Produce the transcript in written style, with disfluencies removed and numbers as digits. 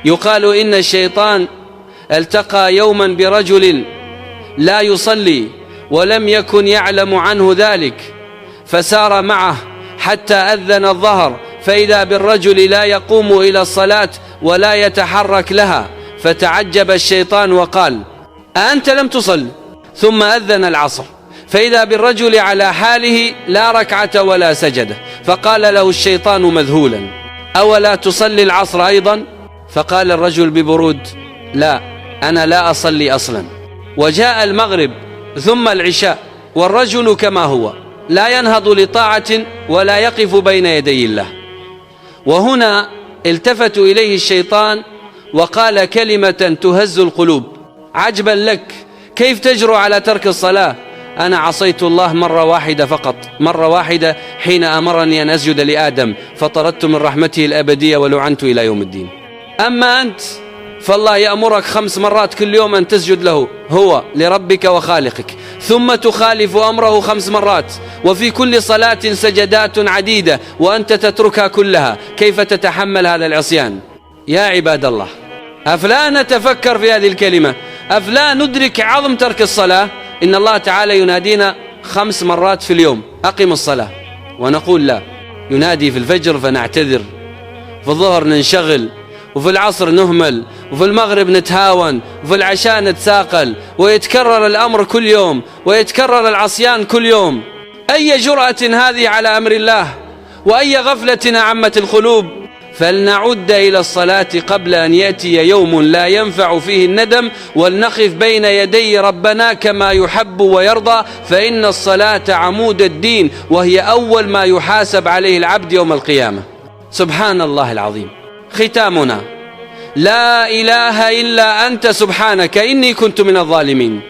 يقال إن الشيطان التقى يوما برجل لا يصلي ولم يكن يعلم عنه ذلك، فسار معه حتى أذن الظهر، فإذا بالرجل لا يقوم إلى الصلاة ولا يتحرك لها، فتعجب الشيطان وقال: أأنت لم تصل؟ ثم أذن العصر، فإذا بالرجل على حاله لا ركعة ولا سجدة، فقال له الشيطان مذهولا: أولا تصلي العصر أيضا؟ فقال الرجل ببرود: لا، أنا لا أصلي أصلا. وجاء المغرب ثم العشاء والرجل كما هو، لا ينهض لطاعة ولا يقف بين يدي الله. وهنا التفت إليه الشيطان وقال كلمة تهز القلوب: عجبا لك، كيف تجرؤ على ترك الصلاة؟ أنا عصيت الله مرة واحدة فقط، مرة واحدة حين أمرني أن أسجد لآدم، فطردت من رحمته الأبدية ولعنت إلى يوم الدين. أما أنت فالله يأمرك 5 مرات كل يوم أن تسجد له، هو لربك وخالقك، ثم تخالف أمره 5 مرات، وفي كل صلاة سجدات عديدة، وأنت تتركها كلها. كيف تتحمل هذا العصيان؟ يا عباد الله، أفلا نتفكر في هذه الكلمة؟ أفلا ندرك عظم ترك الصلاة؟ إن الله تعالى ينادينا 5 مرات في اليوم: أقم الصلاة، ونقول لا. ينادي في الفجر فنعتذر، في الظهر ننشغل، وفي العصر نهمل، وفي المغرب نتهاون، وفي العشاء نتساقل، ويتكرر الأمر كل يوم، ويتكرر العصيان كل يوم. أي جرأة هذه على أمر الله، وأي غفلة عمت القلوب. فلنعد إلى الصلاة قبل أن يأتي يوم لا ينفع فيه الندم، ولنقف بين يدي ربنا كما يحب ويرضى، فإن الصلاة عمود الدين، وهي أول ما يحاسب عليه العبد يوم القيامة. سبحان الله العظيم. ختامنا: لا إله إلا أنت سبحانك إني كنت من الظالمين.